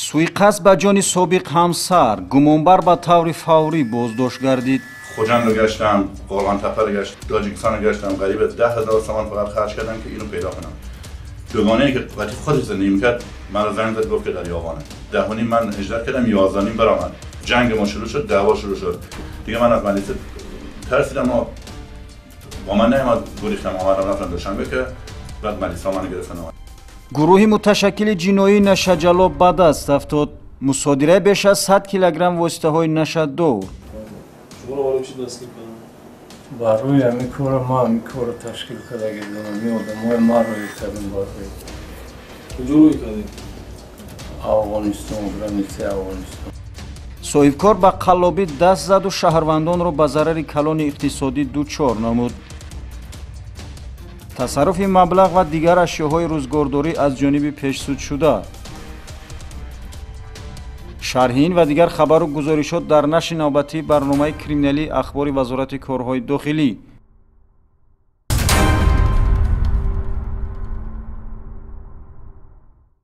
Суиқасд ба ҷони собиқ ҳамсар, гумонбар ба таври фаврӣ боздошт гардид. Хуҷанд رو گشتم، قرغان‌تپه رو گشتم، تاجیکستان رو گشتم. قریب 10,000 سامان فقط خرج کردم که اینو پیدا کنم. دوگانه که وقتی خودش زندگی میکرد من رو زنگ زد، گفت که در یاوانه. 10:30 من هجرت کردم، 11:30 برآمد. جنگ ما شروع شد، دعوا شروع شد. دیگه من از ملیسه ترسیدم و با من نیامد، گریختم، آمدم رفتم دوشنبه که بعد ملیسا منو گرفتن آمد. Гурӯҳи муташаккили ҷиноии нашаҷаллоб ба даст афтод. Мусодираи беш аз 100 килограмм воситаҳои нашаддор. Шуморо барои чӣ дастгир карданд? Барои ҳамин кора, ма ҳамин корро ташкил карда гирдам. Ҳамин одамои ма рӯй кардем барои. Куҷо рӯй кардем? Афғонистон, границаи Афғонистон. Соҳибкор ба қаллобӣ даст заду шаҳрвандонро ба зарари калони иқтисодӣ дучор намуд. Тасарруфи маблағ ва дигар ашёҳои рӯзгордорӣ аз ҷониби пешсудшуда. Шарҳи ин ва дигар хабару гузоришот дар нашри навбатии барномаи криминалии Ахбори Вазорати корҳои дохилӣ.